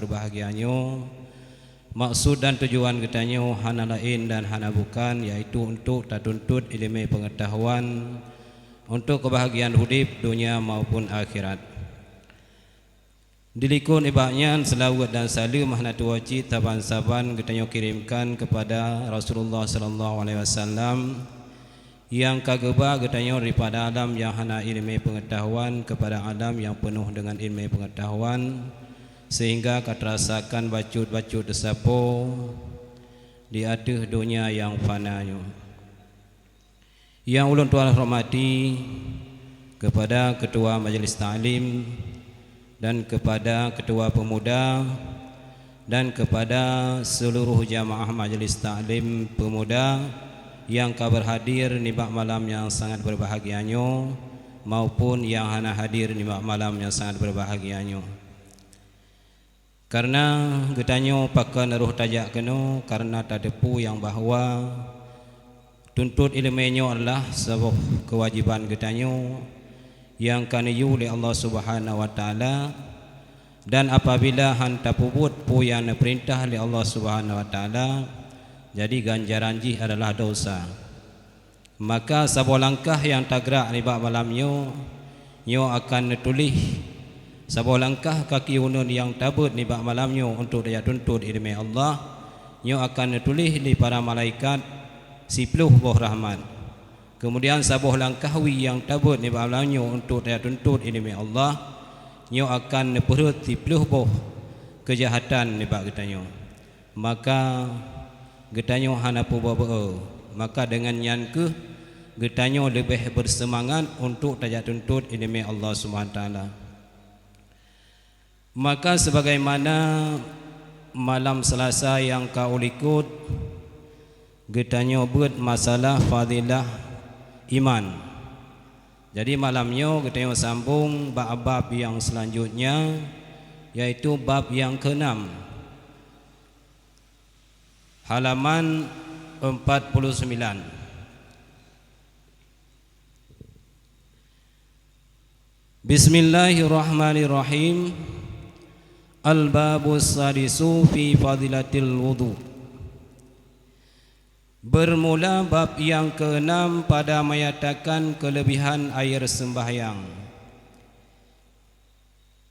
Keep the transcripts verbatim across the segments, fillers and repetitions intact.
berbahagia nyoe. Maksud dan tujuan geutanyoe hana laén dan hana bukan, yaitu untuk tatuntut ileumé peungeutahuan untuk keubahgiaan udeb donya maupun akhirat. Dilikot nibak nyan, seulaweuet dan saleuem hana tuwoe cit saban-saban geutanyoe kirémkan keupada Rasulullah sallallahu alaihi wasallam, nyang ka geuba geutanyoe daripada alam nyang hana ileumé peungeutahuan keupada alam nyang peunoh deungon ileumé peungeutahuan, sehingga ka teurasakan bacut-bacut teusapo di ateueh donya nyang fana nyoe. Nyang ulôn tuan hormati keupada Ketua Majelis Taklim dan keupada Ketua Pemuda dan keupada seuluruh jamaah Majelis Taklim Pemuda nyang ka beurhadir nibak malam nyang sangat beurbahagia nyoe maupun nyang hana hadir nibak malam nyang sangat beurbahagia nyoe. Kareuna geutanyoe pakon roh tajak keunoe kareuna tateupeue nyang bahwa tuntot ileumé nyoe adalah saboh keuwajéban geutanyoe nyang ka neuyue lé Allah Subhanahu wa Taala, dan apabila han tapeubuet peue nyang neupeurintah lé Allah Subhanahu wa Taala, jadi ganjaran jih adalah dosa. Maka saboh langkah nyang tagrak nibak malam nyoe, nyoe akan neutuléh. Saboh langkah kaki uneuen nyang tabeuet nibak malam nyoe untuk tajak tuntot ileumé Allah, nyoe akan neutuléh lé para malaikat siploh boh rahmat. Keumudian saboh langkah wie nyang tabeuet nibak malam nyoe untuk tajak tuntot ileumé Allah, nyoe akan neupeurhot siploh boh keujahatan nibak geutanyoe. Maka geutanyoe hana peubeubaue. Maka deungon nyan kheueh geutanyoe leubeh beuseumangat untuk tajak tuntot ileumé Allah Subhanahu wa Taala. Maka sebagaimana malam Selasa nyang ka ulikot, geutanyoe beuet masalah fadilah iman. Jadi malam nyoe geutanyoe sambong bak bab nyang seulanjutnya, yaitu bab nyang keunam. Halaman empat puluh sembilan. Bismillahirrahmanirrahim. Al-babus sadisu fi fadilatil wudu. Bermula bab nyang keenam pada menyatakan kelebihan air sembahyang.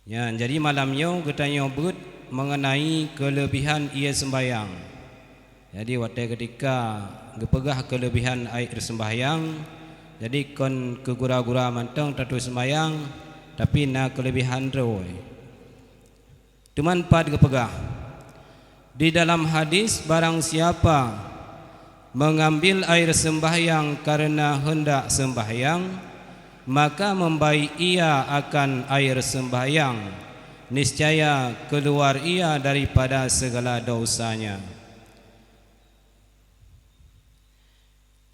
Nyan, jadi malam nyoe geutanyoe beuet mengenai kelebihan ie sembahyang. Jadi watée ketika geupeugah kelebihan air sembahyang, jadi kon keu gura-gura mantong tatueng sembahyang, tapi na kelebihan droe. Teuma pat geupeugah, di dalam hadis, barang siapa mengambil air sembahyang karena hendak sembahyang, maka membaik ia akan air sembahyang, niscaya keluar ia daripada segala dosanya.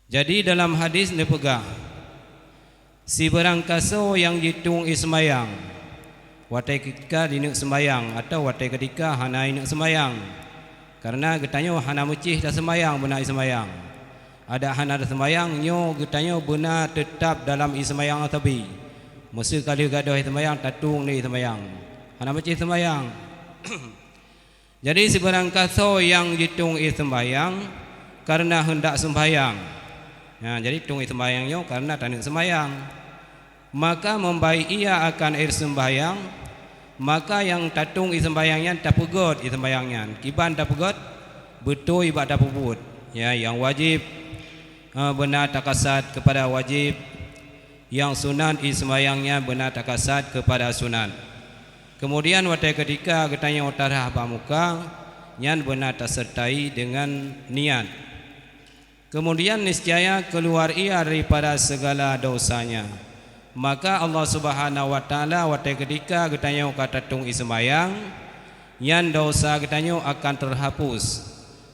Jadi dalam hadis neupeugah, sibeurang kasoe nyang jitueng ie seumayang, watée ketika jineuk seumayang atawa watée ketika hana jineuk seumayang. Kareuna geutanyoe hana meucéh taseumayang beuna ie seumayang. Adak hana taseumayang nyoe geutanyoe beuna teutab dalam ie seumayang sabe. Meuseu ka lheueh gadôh ie seumayang tatueng lé ie seumayang. Hana meucéh seumayang. Jadi sibeurang kasoe nyang jitueng ie seumayang kareuna hendak seumayang. Nah, jadi tueng ie seumayang nyoe kareuna taneuk seumayang. Maka membaik ia akan air sembahyang, maka nyang tatueng ie seumayang nyan tapeugét ie seumayang nyan. Kiban tapeugét, beutôi bak tapeubuet. Ya, nyang wajéb, eh, beuna takasat keupada wajéb, nyang sunat ie seumayang nyan beuna takasat keupada sunat. Keumudian watée ketika geutanyoe tarhah bak muka, nyan beuna taseurtai deungon niat. Keumudian niscaya keuluwa ia daripada sigala dosa nyan. Maka Allah Subhanahu wa Taala watée ketika geutanyoe ka tatueng ie seumayang, nyan dosa geutanyoe akan teuhapus.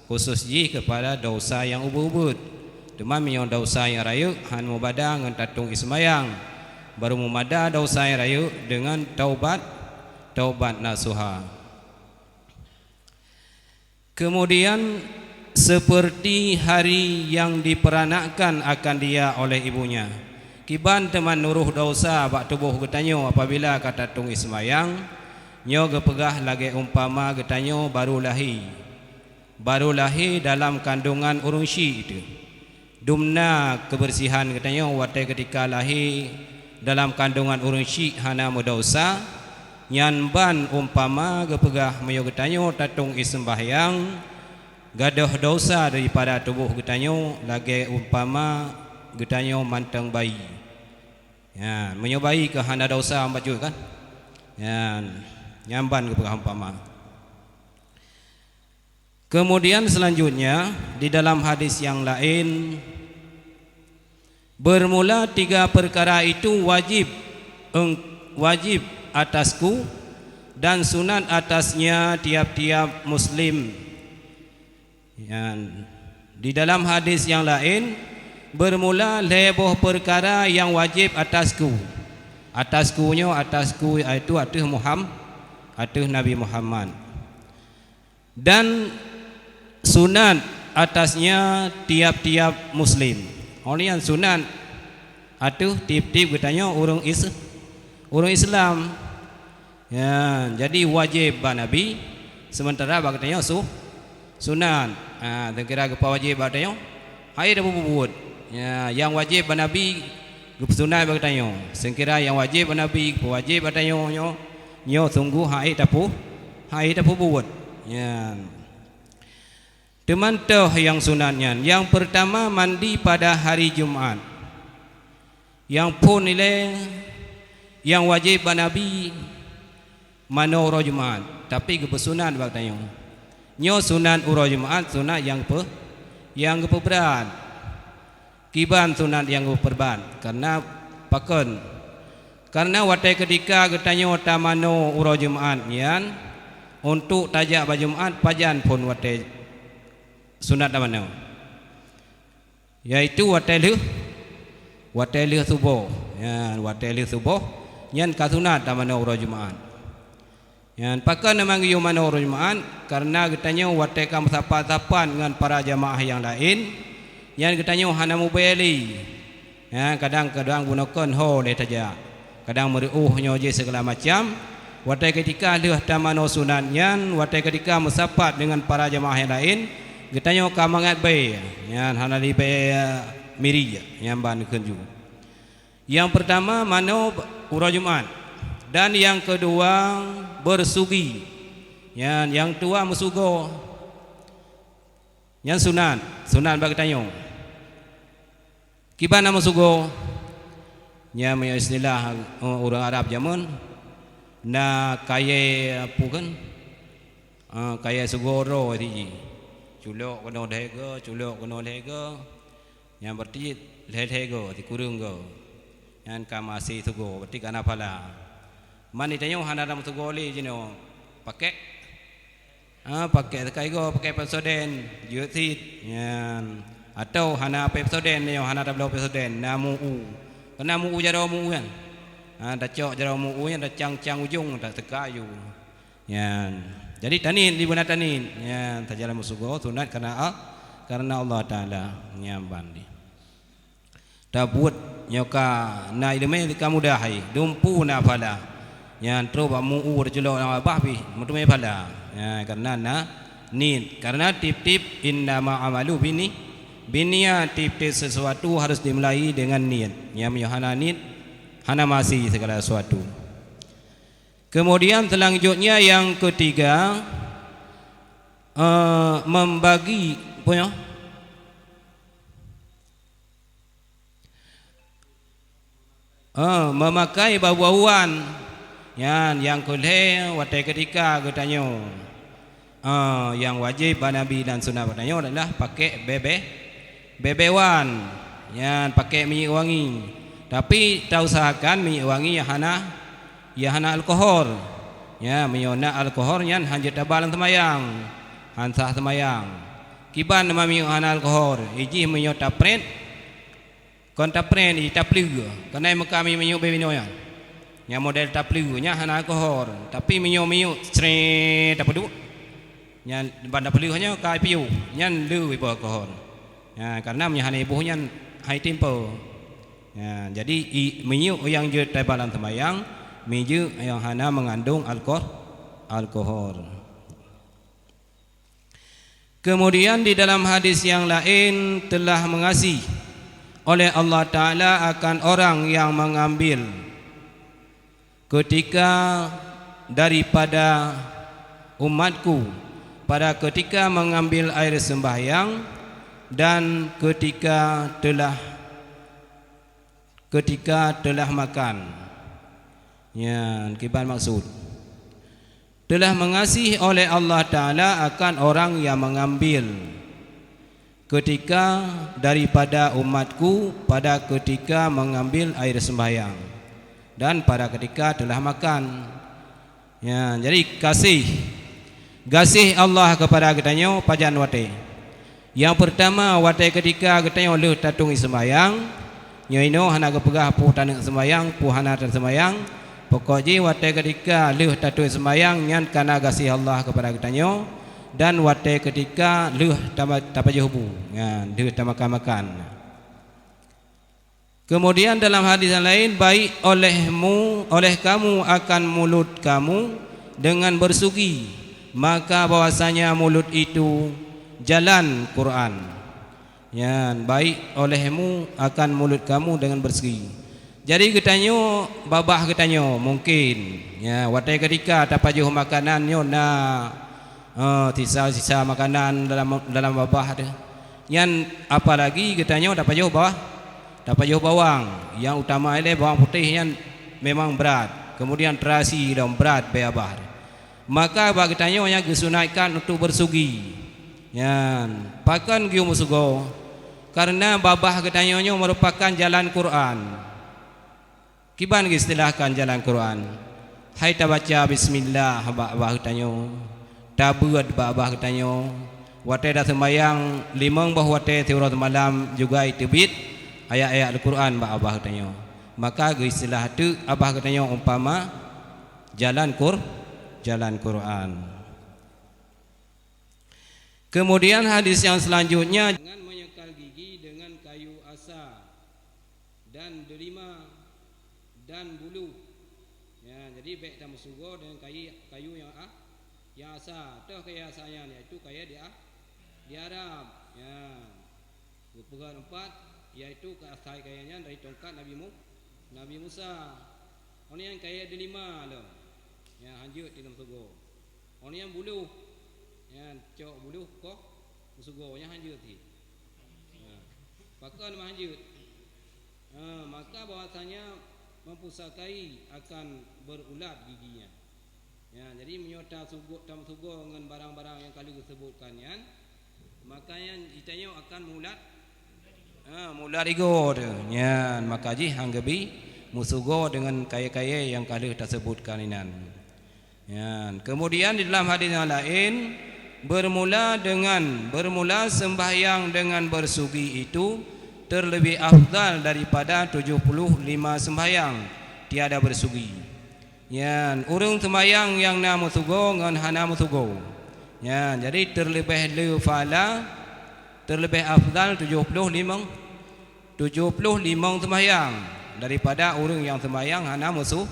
Khusos jih keupada dosa nyang ubit-ubit. Teuma meunyoe dosa nyang rayeuk han mubada ngon tatueng ie seumayang, barô mubada dosa nyang rayeuk deungon taubat, taubat nasuha. Keumudian, seperti hari yang diperanakkan akan dia oleh ibunya. Kiban teuma neuroh dosa bak tuboh geutanyoe apabila ka tatueng ie seumayang, Nyoe geupeugah lagée umpama geutanyoe barô lahé. Barô lahé dalam kandongan ureuëng syik teuh. Dumna keubeursihan geutanyoe watée keutika lahé dalam kandongan ureuëng syik hana meudesya, nyan ban umpama geupeugah meunyoe geutanyoe tatong ie seumbahyang, gadôh desya daripada tuboh geutanyoe lagée umpama geutanyoe mantong bayi. Nyan, meunyoe bayi keu hana desya bacut kan? Nyan, nyan ban geupeugah umpama. Kemudian selanjutnya, di dalam hadis yang lain, bermula tiga perkara itu wajib, eng-, wajib atasku dan sunat atasnya tiap-tiap muslim. Nyan, di dalam hadis yang lain, bermula lhée boh perkara yang wajib atasku. Atasku nyoe, atasku, yaitu ateueh Muham-, ateueh Nabi Muhammad. Dan sunat atasnya tiap-tiap muslim. Oleh nyan sunat ateueh tiep-tiep geutanyoe ureuëng Is-, ureuëng Islam. Ya, jadi wajéb bak Nabi, sementara bak geutanyoe su-, sunat. Ha, seukira geupeuwajéb bak geutanyoe, hai tapeubuet. Ya, nyang wajéb bak Nabi geupeusunat bak geutanyoe. Seukira nyang wajéb bak Nabi geupeuwajéb bak geutanyoe nyoe, nyoe sunggoh hai tapeu-, hai tapeubuet. Ya. Teuma toh nyang sunat nyan, nyang peurtama mandi pada hari Jumat. Nyang phon ilée nyang wajéb bak Nabi manoe uroe Jumat, tapi geupeusunat bak tanyoe. Nyoe sunat uroe Jumat, sunat nyang geupeu-, nyang geupeubrat. Kiban sunat nyang geupeubrat, kareuna pakon? Kareuna watée keutika geutanyoe tamanoe uroe Jumat nyan, untuk tajak bak Jumat pajan phon watée sunat tamanoe. Yaitu watée lheueh, watée lheueh suboh. Nyan, watée lheueh suboh, nyan ka sunat tamanoe uroe Jumat. Nyan, pakon teuma geuyue manoe uroe Jumat? Kareuna geutanyoe watée ka meusapat-sapat ngon para jamaah nyang laén, nyan geutanyoe hana mubée lé. Nyan, kadang-kadang bunoe kon ho lé tajak. Kadang meureuôh nyoe jih sigala macam. Watée keutika lheueh tamanoe sunat nyan, watée keutika meusapat deungon para jamaah nyang laén, geutanyoe ka mangat bée, nyan hana libée miri, nyan ban kheun ju. Nyang peurtama manoe uroe Jumat, dan nyang keudua beusugi, nyan nyang tuwa meusugoe. Nyan sunat, sunat bak geutanyoe. Kiban na meusugoe? Nyan meunyoe istilah, eh, ureuëng Arab jameun, na kayée peue kheun, eh, kayée sugoe droe siji. Culok keunoe lhée goe, culok keunoe lhée goe. Nyan berarti lhée-lhée goe, sikureueng goe. Nyan ka maséh sugoe, berarti ka na phala. Man di tanyoe hana lam sugoe lé jinoe, pakek. Ha, pakek teukai goe, pakek Pepsodent, jeuet cit. Nyan. Atau hana Pepsodent nyoe, hana tabloe Pepsodent, na mu-u. Keunan mu-u jaroe mu-u nyan. Ha, tacok jaroe mu-u nyan, tacang-cang ujong, tateukai aju. Nyan. Jadi taniet, di beuna taniet. Nyan, tajalan meusugoe, sunat kareuna Al-, kareuna Allah Taala. Nyan ban di. Tabuet nyoe ka na iéleumé ka mudah hai, dumpu na phala. Nyan trok bak mu-u teuculok lam babah pih meuteumé phala. Nyan, kareuna na niet, kareuna tiep-tiep innama amalu bini-, binniat, tiep-tiep sesuatu harus dimulai dengan niet. Nyan meunyoe hana niet, hana maséh segala sesuatu. Kemudian selanjutnya yang ketiga, eh, membagi, apa ya? Ah, meumakai bau-bauan. Nyan nyang keu lhée watée keutika geutanyoe. Ah, nyang wajéb bak Nabi dan sunat bak tanyoe adalah pakek bée-bée, bée-bée wan. Nyan pakek minyeuk wangi. Tapi tausahakan minyeuk wangi nyang hana, nyang hana alkohol. Nyan meunyoe na alkohol nyan hanjeuet taba lam seumayang. Han sah seumayang. Kiban teuma minyeuk hana alkohol, ijih meunyoe taprét, kon taprét, i tapleue. Keunan meuka minyeuk-minyeuk bée binoe nyan. Nyang model tapleue nyan hana alkohol, tapi minyeuk-minyeuk srét tapeuduek. Nyan ban tapleue nyoe ka piôh, nyan le iboh alkohol. Nyan, kareuna meunyoe hana iboh nyan hai tempo. Nyan, jadi i, minyeuk nyang jeuet taba lam seumayang, minyeuk nyang hana meungandong alkoh-, alkohol. Kemudian di dalam hadis yang lain, telah mengasihi oleh Allah Ta'ala akan orang yang mengambil ketika daripada umatku pada ketika mengambil air sembahyang dan ketika telah ketika telah makan. Nyan kiban maksud. Telah mengasihi oleh Allah Ta'ala akan orang yang mengambil ketika daripada umatku pada ketika mengambil air sembahyang dan pada ketika telah makan. Ya, jadi kasih, kasih Allah kepada geutanyoe pajan watée. Nyang peurtama, watée ketika geutanyoe lheueh tatueng seumbahyang, nyoe inoe hana geupeugah peue taneuk seumbahyang, peue hana taseumbahyang. Pokok jih watée ketika lheueh tatueng seumbahyang nyan kana gaséh Allah keupada geutanyoe, dan watée ketika lheueh tama-, tapajoh bu, nyan lheueh tamakan-makan. Kemudian dalam hadis yang lain, baik olehmu, oleh kamu akan mulut kamu dengan bersugi, maka bahwasanya mulut itu jalan Quran. Nyan, baik olehmu akan mulut kamu dengan bersugi. Jadi geutanyoe, babah geutanyoe mungkin, ya, watée ketika tapajoh makanan nyoe na, eh, sisa-sisa makanan dalam, dalam babah teuh. Nyan apalagi geutanyoe tapajoh bawah, tapajoh bawang, nyang utama ilée bawang putéh nyan memang brat, kemudian terasi dong brat bée babah. Maka bak geutanyoe nyan geusunatkan untuk bersugi. Nyan, pakon geuyue meusugoe? Karena babah geutanyoe nyoe merupakan jalan Quran. Kiban geuistilahkan jalan Quran? Hai tabaca bismillah bak babah geutanyoe, tabeuet bak babah geutanyoe, watée taseumbahyang limong boh watée siuroe simalam juga iteubiet ayat-ayat Al-Quran bak babah geutanyoe. Maka geuistilah teuk babah geutanyoe umpama jalan Qur-, jalan Quran. Kemudian hadis yang selanjutnya, jangan menyekal gigi dengan kayu asa dan delima dan buluh. Ya, jadi bék tameusugoe dengan kayu, kayu yang a-, yang asa, toh kayu asa nyan, yaitu kayu di a-, di Arab. Ya. Geupeugah empat, yaitu keu asai kayée nyan dari tongkat Nabi Mu-, Nabi Musa. Awak nyan kayée delima lom, nyang hanjeuet di dalam syeuruga. Awak nyan buluh, nyang cok buluh koh meusyeuruga, nyang hanjeuet cit. Ha. Pakon meuhanjeuet? Ha, maka bahwasanya mempusakai akan berulat giginya. Ya, jadi meunyoe tasugo-, tameusugoe ngon barang-barang nyang ka lheueh geusebutkan nyan, maka nyan geutanyoe akan mulat, ha, mulat igoe teuh. Nyan, maka jih han geubi meusugoe deungon kayée-kayée nyang ka lheueh tasebutkan inan. Nyan, kemudian di dalam hadis nyang laén, bermula dengan, bermula sembahyang dengan bersugi itu terlebih afdal daripada tujuh puluh lima sembahyang tiada bersugi. Nyan, ureuëng seumayang nyang na meusugoe ngon hana meusugoe. Nyan, jadi teuleubeh le pahala, teuleubeh afdal tujoh ploh limong, tujoh ploh limong seumayang daripada ureuëng nyang seumayang hana meusu-,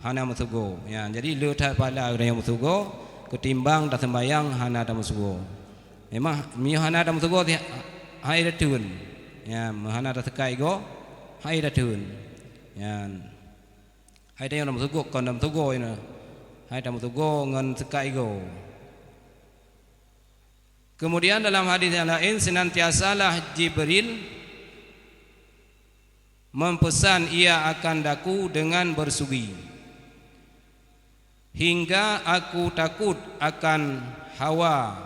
hana meusugoe. Nyan, jadi le that pahala ureuëng nyang meusugoe keutimbang taseumayang hana tameusugoe. Memang meunyoe hana tameusugoe, hai tatheun. Nyan, hana taseukat igoe, hai tatheun. Nyan. Hai tanyoe na meusugoe, kon na meusugoe inoe. Hai tameusugoe ngon seukat igoe. Kemudian dalam hadis yang lain, senantiasalah Jibril mempesan ia akan daku dengan bersugi, hingga aku takut akan hawa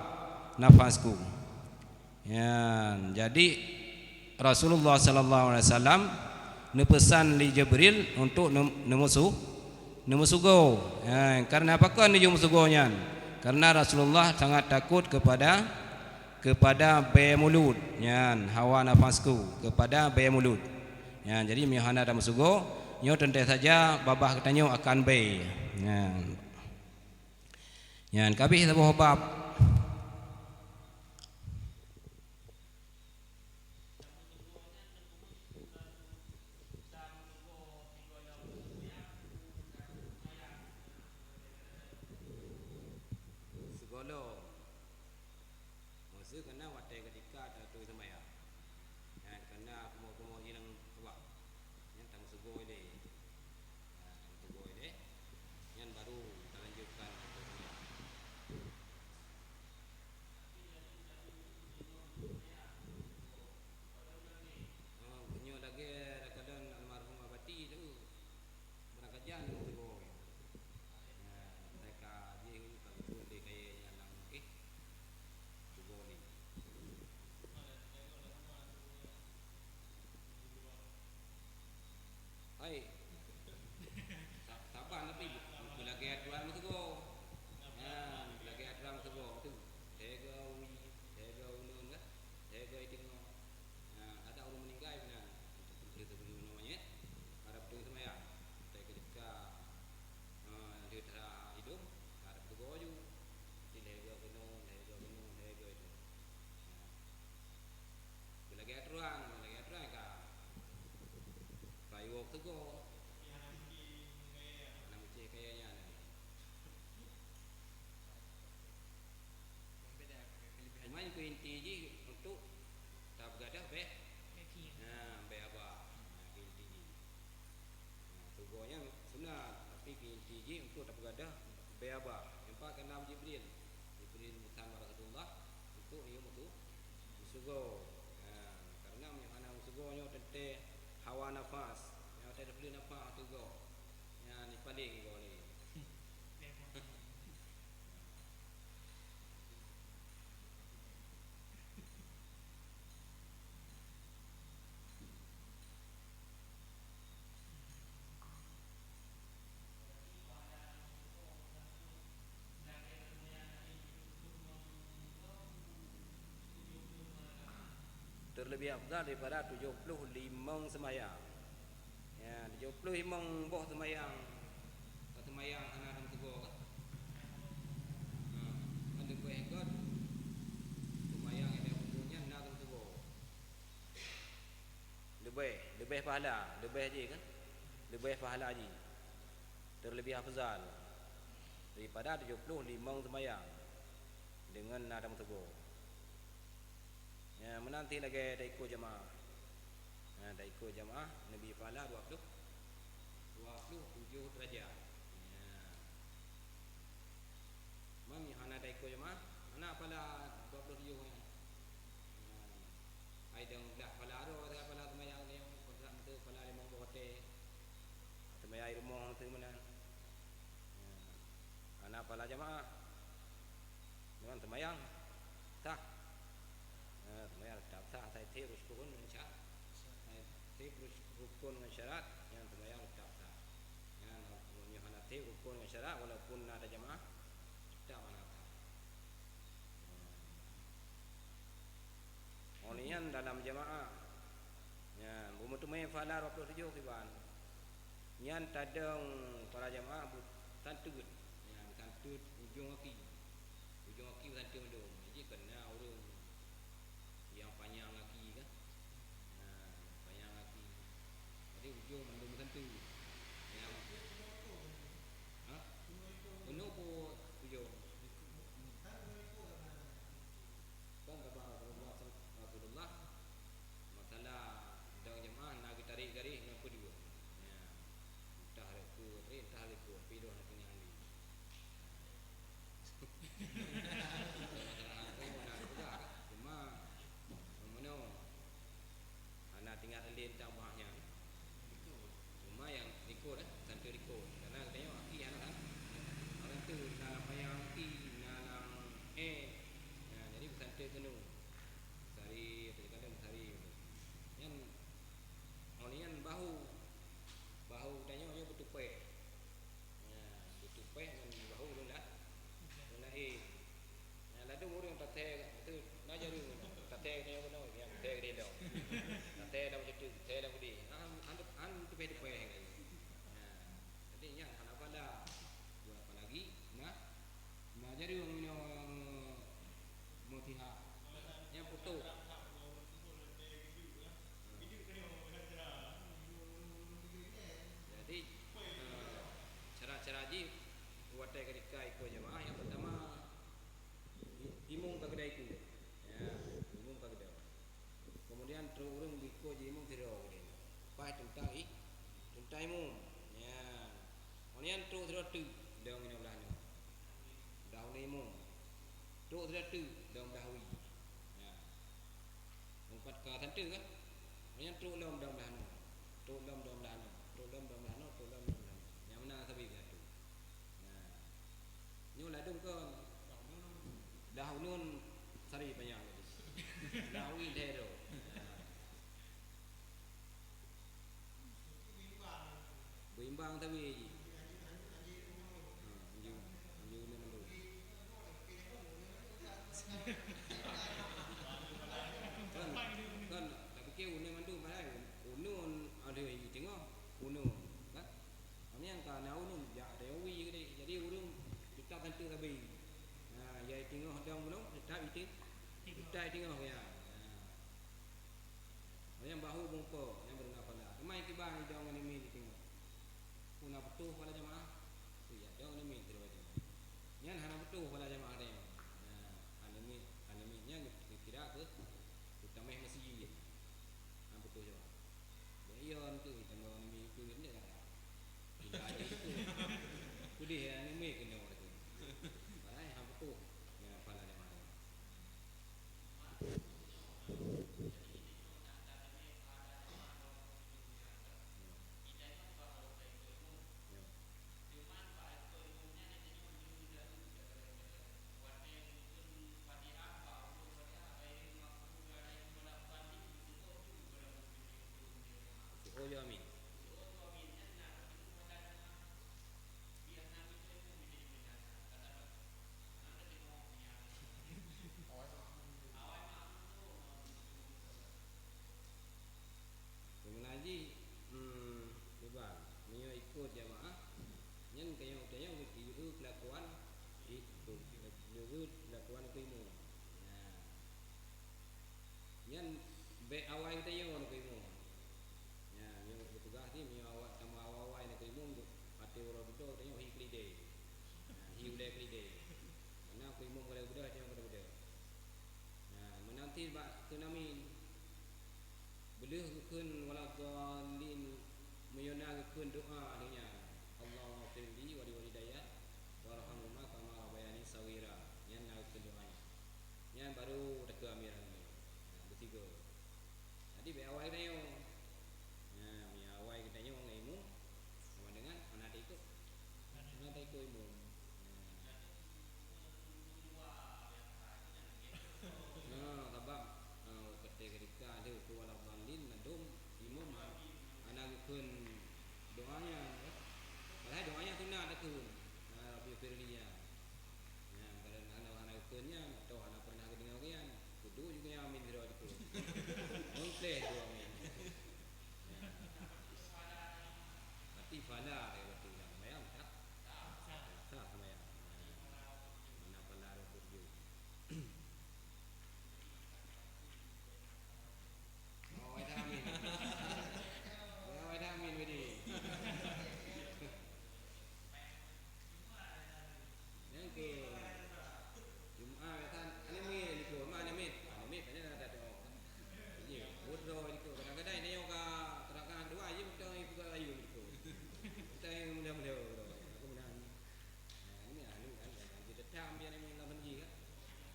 nafasku. Nyan, jadi Rasulullah sallallahu alaihi wasallam neupeusan lé Jibril untuk neu-, neumusu-, neumusugoe. Nyan, karena pakon neujeuet meusugoe nyan? Karena Rasulullah sangat takut kepada, kepada bée mulut. Nyan, hawa nafasku, kepada bée mulut. Nyan, jadi meunyoe hana tameusugoe, nyoe teuntée saja babah geutanyoe akan bée. Nyan. Nyan, ka abéh saboh bab. Keuna watèe keudika taturi seumayang. Nyan keuna kumoe-kumoe inong Allah. Nyan tameusugoe lé. Nah, tameusugoe lé. Nyan baru talanjutkan taturi seumayang. Oh, meunyoe lagèe rakan almarhum Abati tu, barangkajan tameusugoe. Nah, mereka jih ka geupeubuet lé kayèe nyan lam, eh, sugoe lé. Hai. Sa-, saban tapi beulagèe aturan meusugoe. Nah, beulagèe aturan meusugoe tu. Teuga ui, teuga ulôn kan. Teuga teungoh. Nah, ada ureueng meuninggai meunan. Untuk sebagai namanya. Harap tu seumayang. Teuga dekat. Nah, dia terhidung. Harap tu goju. Di lega keunoe, lega keunoe, lega itu. Nah. Beulagèe aturan, beulagèe aturan ka. Ka iwoe teugoe. Aneuk miet kayèe nyan. Cuma keu inti jih untuk tapeugadôh bèe. Bèe kiyong. Ha, bèe haba. Ha, keu inti jih. Nah, sugoe nyan sunat, tapi keu inti jih untuk tapeugadôh bèe haba. Nyan pat keunan Jibril. Jibril meusan bak Rasulullah untuk yue meusu-, meusugoe. Nah, karena meunyoe hana meusugoe nyoe teuntèe hawa nafas. Nyoe teuntèe teupeuleueh nafas teugoe. Nyan paleng goe lé. Terlebih afdal daripada tujoh ploh limong seumayang. Ya, tujoh ploh limong boh seumayang. Seumayang hana tameusugoe kan? Ha, kan leubeh göt seumayang nyang huköm nyan na tameusugoe. Leubeh, leubeh pahala, leubeh jih kan? Leubeh pahala jih. Terlebih afdal daripada tujoh ploh limong seumayang deungon na tameusugoe. Ya, meunan cit lagèe taikot jamaah. Ya, taikot jamaah neubi pahala dua ploh, dua ploh tujoh deurajat. Ya. Man hana taikot jamaah, hana pahala dua ploh tujoh nyan. Ya. Ai dong blah pahala tu, pahala seumayang nyoe, pahala limong boh watèe. Seumayang i rumoh tu meunan. Ya. Hana pahala jamaah. Memang seumayang sah. Ya, seumayang teutap sah, asai tiep rukon ngon sya-, asai tiep rukon ngon syarat, nyan seumayang teutap sah. Nyan, meunyoe hana tiep rukon ngon syarat, walaupun na tajamaah, teutap hana sah. Óh lheueh nyan dalam jamaah. Nyan, beumeuteumé pahala dua ploh tujoh kiban. Nyan tadong para jamaah beutanteut. Nyan tanteut ujong aki. Ujong aki beutanteut mandum. Jadi keu na ureueng nyang panyang aki kan. Nah, panyang aki. Jadi ujong mandum beutanteut. Nyan. Ha? Keunoe po ujong. Kan kata Rasulullah, Rasulullah, masalah dong jamaah na geutarek garéh ngon peue dua. Ya. Entah rek ku, entah rek ku, tapi dong hana tinggai lé. Masalah aku na geupeugah, cuma meunyoe hana teuingat lé teuh bah nyan. Cuma nyang likot, eh, santeut likot. Karena geutanyoe aki hana kan. Orang tu na lam panyang aki, na lam, eh. Nah, jadi beusanteut keunoe. Sari, atau kadang sari. Nyan, oh, nyan bahu. Bahu geutanyoe nyoe beutupèe. Nah, beutupèe ngon bahu lôn la-, lôn laén. Nah, ladôm ureueng tathèe, tu na jareueng, tathèe keunoe keunoe, nyang tathèe keudéh dong. Tathèe lam situ, tathèe lam keudéh. Ah, an, an, tupèe-tupèe lagèe nyan. Nah, jadi nyan hana pahala. Buat apa lagi? Nah, na jareueng meunyoe meutiha. Nyang putôh. Jadi, eh, cara-cara jih watèe keudika ikot jamaah, nyang pertama, i-, imum ka keudai ikot. Ya, Teuntang i, teuntang imum. Nyan. Awak nyan trok sidroe teuk, dong inoe blah nyoe. Dahulu imum. Trok sidroe teuk, dong dahwi. Nyan. Meupat ka santeue kan? Awak nyan trok lom dong blah nyoe. Trok lom dong blah nyoe. Trok lom dong blah nyoe, trok lom dong blah nyoe. Nyang meunan sabe blah tu. Nah. Nyoe ladôm kon. Dah unun sari panyang tadi. Dah wi lhèe droe. Nah. Beuimbang sabe jih. Ha, anjeue, anjeue unun mandum. Kan, kan, tapike unun mandum, padahai unun ada di teungoh, unun, kan? Awak nyan ka na unun, jak ateueh wi keudeh. Jadi, ureueng teutap santeue sabe. Ha, ya, i teungoh dong bunoe, teutap i teu-, teutap i teungoh, ya. Ha. Awak nyan bahu bungkôk, nyan baru na phala. Teuma kiban idong ngon imé di teungoh. Peue na putôh phala jamaah? Peue ya dong ngon imé di teungoh. Nyan hana putôh phala jamaah teuh. Nah, hana imé, hana imé nyan geukira keu utameh masjid. Hana putôh jamaah. Bèk ion tu, tambah ngon imé tu, nyan dah. Bila aja tu. Kudeh ya ngon imé keunoe tu. Padahai hana putôh. Nyan phala jamaah teuh. Oh, ya, amin. Awai makmum tu, awai makmum tu. Awai makmum tu, awai makmum tu. Meunan jih, hmm, kiban, meunyoe ikot jamaah, nyan kayong-kayong geutiyeue peulakuan, i-, geutiyeue peulakuan keu imum. Nah. Nyan bèk awai geutanyoe ngon keu imum. Nyan, meunyoe geupeugah jih, meunyoe awak tameuawai-awai ngon keu imum, watèe uroe dudoe geutanyoe hi keulidèe. Nyan, hi ulèe keulidèe. Karena keu imum ka lheueh beudôh, tanyoe ka lheueh beudôh. Nyan, meunan cit bak kheun amin. Beuleuh geukheun waladhdallin, meunyoe na geukheun doa lheueh nyan, "Allahummaghfirli wa liwalidayya warhamhuma kama rabbayani shaghira." Nyan na geukheun doa nyan. Nyan baru takheun amin. Nyan, beutiga. Jadi, bèk awai geutanyoe. Nyan, meunyoe awai geutanyoe ngon imum, sama dengan hana taikot. Hana taikot imum. Nah, sabab, ah, watèe keudika lheueh keu waladhdallin, mandum imum ha-, hana geukheun doa nyan, kan? Padahai doa nyan sunat takheun. Ah, Rabbighfirli nyan. Nyan, padahai hana, hana geukheun nyan, atau hana pernah geudeungoe nyan. Kudu juga nyan amin sidroe jipeu. Mungkeh dua amin. Nyan. Berarti fala, berarti nyan. Bayang, tak? Sah sembahyang. Mana pala rukuk ju. Oh, wai dah amin. Ya, wai dah amin, Widi. Nyang ke Jumaat, kan? Aneuk miet likot, ma aneuk miet? Aneuk miet, kan ada doa. Iya, bodoh likot. Kadang-kadang nyoe ka teurakang dua, iya betul, iya buka kayu likot. Kita yang mulia-mulia, bro. Aku menang. Nah, ini ahli kan, yang kita tam dia ni lam banjir kan.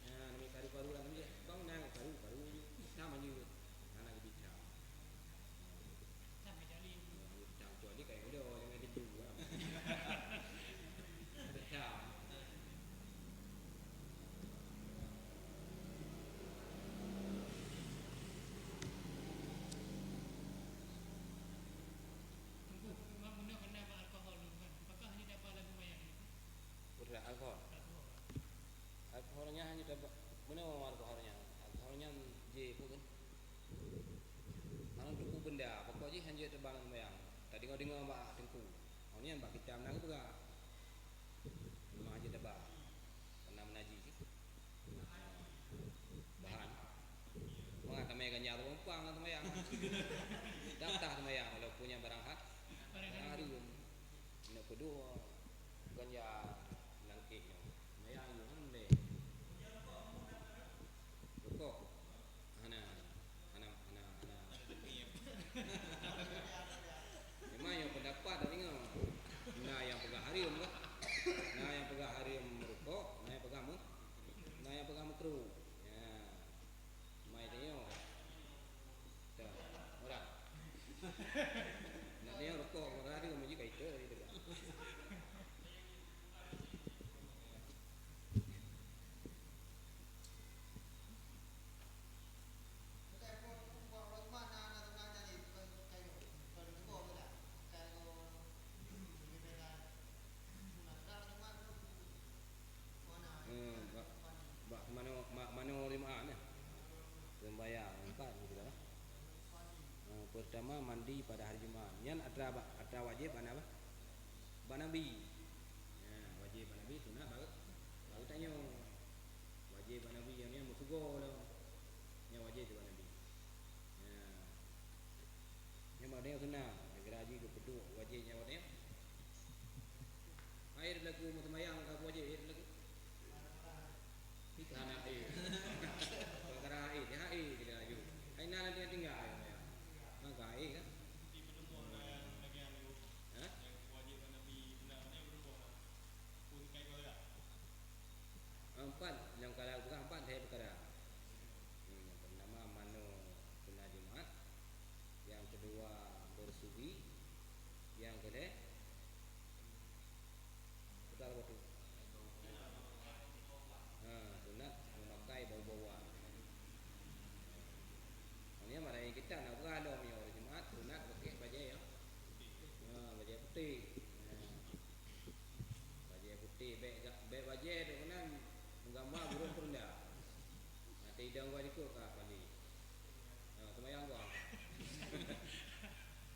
Nah, ni karu-karu lam banjir. Bang nang karu-karu ni tam banjir. Nah, nak lebih tam. Tam jadi. Nah, tam kecuali kayak udah jangan dijual. Tam. Teungku, memang guna kena bak alkohol tu kan? Apakah hanya dapat lagu mayang ni? Udah alkohol. Alkohol. Alkohol nyan hanya dapat, guna memang alkohol nyan. Alkohol nyan je pun kan. Kalau teungku benda, pokok jih hanya terbang mayang. Tak dengar-dengar bak teungku. Oh, ni bak kita menang peugah. Memang hanya dapat. Pernah menajis. Bahan. Mangat tamè ganja tu gampang lah sembahyang. Daftar sembahyang walaupun nyang barang hat-, barang haram. Nak kedua, ganja nangkeh nyoe. Sembahyang nyoe kan boleh. Rokok. Hana, hana, hana, hana. Manoe Jumaat, nah. Sembahyang empat, gitu lah. Eh, pertama, mandi pada hari Jumaat. Nyan atra ba-, atra wajéb bak Nabi. Bak Nabi. Ya, wajéb bak Nabi, sunat bak, bak geutanyoe. Wajéb bak Nabi, nyang nyan meusigoe lom. Nyan wajéb bak Nabi. Ya. Nyan bak geutanyoe sunat. Gara-gara jih geupeuduek wajéb nyan bak geutanyoe. Hai, lagu meuseumbahyang ka wajéb, hai, lagu. Ikan hai. Perkara hai, dia hai, dia laju. Hai, na nanti tinggal, ya. Maka hai, kan? Di peutemuan yang lagi anu, ha? Yang wajib Nabi benar, mana yang berhubung lah. Pun kai kau ya. Empat, yang kalau bukan empat, saya perkara. Hmm, yang pertama, manoe kena Jumaat. Yang kedua, bersugi. Yang ketiga, Putar batu. Ha, sunat memakai bau-bauan. Maknanya, mara kita nak beurah lom nyoe hari Jumaat, sunat pakai bajée, ya. Ha, bajée putéh. Ha. Bajée putéh, bèk ga-, bèk bajée tu keunan meugambar burông peureudah. Ateueh idong geuh dikeue ka pali. Ha, seumayang geuh.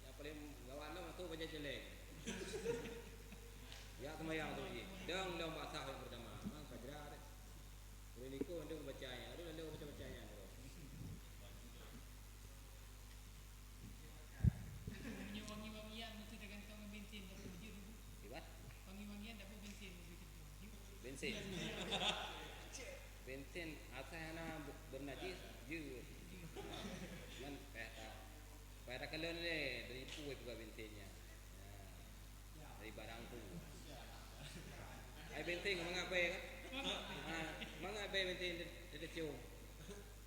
Nyang paleng gawat lom tu bajée céléng. Jak seumayang tu jih. Dong lom bak saf nyang peurtama. Memang ka jrat. Ureueng likot tu baca nyan. Aduh, lalu baca-baca nyan terus. Meunyoe wangi-wangian meusti teugantung ngon bensin, tapi jeuet dulu. Ibat? Wangi-wangian dapur bensin meusti teugantung. Bensin. Bensin asai hana be-, bernajis, jeuet. Jeuet. Man payah ta-, payah takalon lé dari peue peugah bensin nyan. Ya. Dari barang tu. Ai bensin mangat bèe kan? Ha, mangat bèe bensin teucium.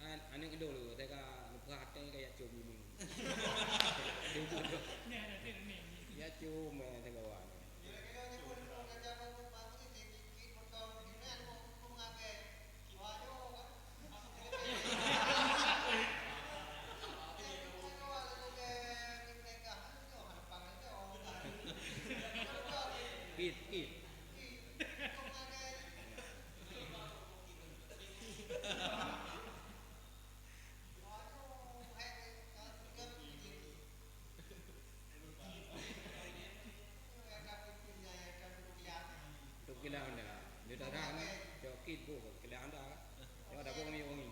An-, aneuk idol tu, teuka lupa até ka ya cium ni. Cium tu. Ni ada sir ni. Ya cium, eh, teuka wan. Kit, kit. Untuk kilah anda. Dia dah dah, cok kit bu, kilah anda. Cok dah bu wangi-wangi.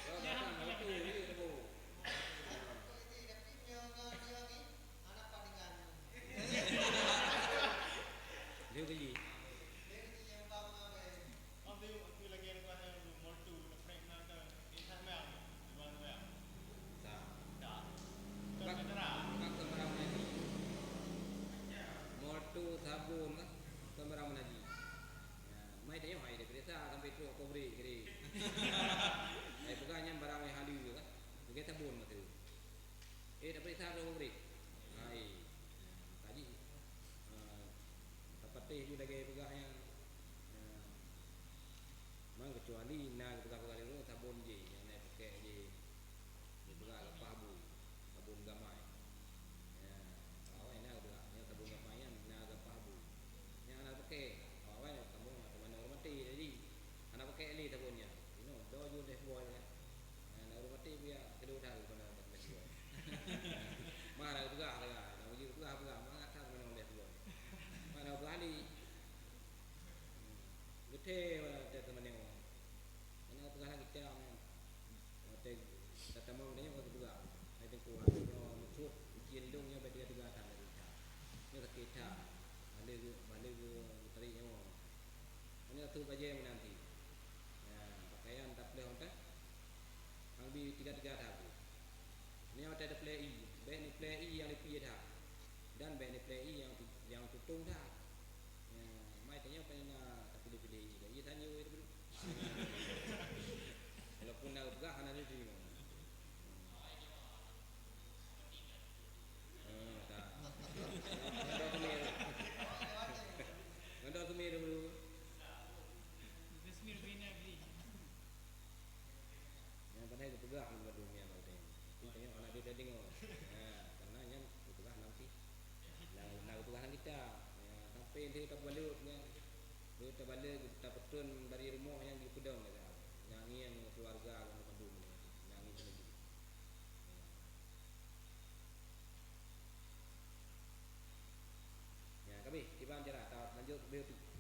Cok dah dah, tu, ni dah bu. Dia geli. Tapi, tapi lagi ada kuasa molto, nak prank nak ke, eh, tak sembahyang, di luar sembahyang. Tak. Tak. Bukan saudara. Bukan sembarang mengaji. Molto, sabun, kan? Bukan sembarang mengaji. Ya, mai tengok, hai, dia periksa sampai trok kau beri, kiri. Hai, bukan yang barang yang halus, kan? Bukan sabun, masa tu. Eh, tak periksa tu, beri. Hai. Kaji. Ah, tapatéh ju lagèe peugah nyan. Ah, memang kecuali na geupeugah-peugah lé ureueng sabon jih, nyang na pakai jih. Geupeugah leupah bu, sabon gamai. Ya, awai na geupeugah, nyang sabon gamai nyan na leupah bu. Nyang hana pakai, awai na sabon atau mana ureueng maté tadi. Hana pakai lé sabon nyan. Inoe, do ju leh buah nyan. Nah, na ureueng maté buya, keudeh that keunan leh buah. Mara peugah, peugah. Na uji peugah, peugah. Mangat that keunan leh buah. Mana peugah li. Hmm. Geuthée watèe teumanyong. Mana peugah lagèe cam nyan. Watèe tatamong tanyoe ka geupeugah. Hai teungku, nyoe meusuet icie lôn nyoe bèk teuga-teuga that lagèe cam. Nyoe sakét that. Bale geu-, bale geu-, geutarék nyoe. Nyoe teuh bajèe meunan cit. Nah, pakaian tapeuleueh watèe. Hana bi teuga-teuga that bu. Nyoe watèe tapeuleueh ié, bèk neupeuleueh ié nyang leupie that. Dan bèk neupeuleueh ié nyang tu-, nyang tutong that. Nyoe, mai tanyoe pane na tapiléh-piléh ié. Ié tanyoe ié tapeuleueh. Walaupun na geupeugah hana jiteurimong. Hmm, tak. Ngon dua teumé. Ngon dua teumé dulu. Resmi bina beli. Nyang padahai geupeugah lam gadoh mian lam udeb. Tapi tanyoe hana deuh tadeungoe. Ha, karena nyan geupeugah lam si-, lam, lam geupeugah lam kitab. Ya, sampai Tabalot nyan, tabalot tapeutrön dari rumoh nyang jipeudong gata. Nyang ngieng keuluwarga gata mandum nyan, nyang ngieng teuneubi. Ya, kami kiban cara ta lanjut beu tu.